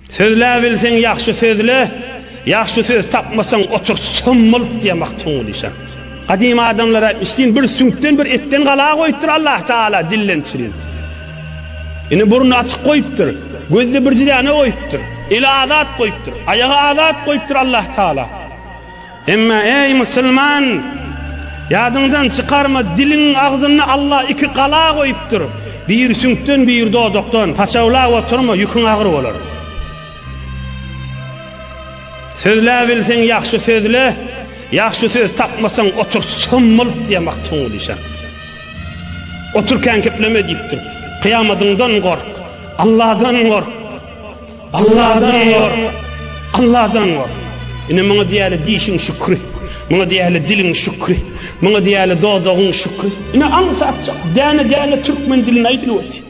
Sözläbilseň ýagşy sözle, ýagşy söz tapmasaň otur sömmülip diýýär Magtymguly şa. Gadym adamlar aýtmyşdyn bir süňkden bir etden gala goýupdyr Allah Taala dilden çirin. Ine burny açyk goýupdyr, gözde bir däne goýupdyr, eli azat goýupdyr, aýagy azat goýupdyr Allah Taala. Emma eý musulman, ýadyňdan çykarma, diliň agzynda Allah iki gala goýupdyr. Biri süňkden, biri dodakdan. Paçawlap oturma, ýüküň agyr bolar. Sözläbilseň ýagşy sözle, ýagşy söz tapmasaň otur sömmülip diýýär Magtymguly şa. Otur kän gepleme diýipdir. Kyýamadyňdan gork, Allahdan gork. Allahdan gork! Allahdan gork! Ine muňa diýýärler dişiň şükri, muňa diýýärler diliň şükri, muňa diýýärler dodagyň şükri. Ine aňsatjak däne-däne türkmen dilinde aýdylyp otyr.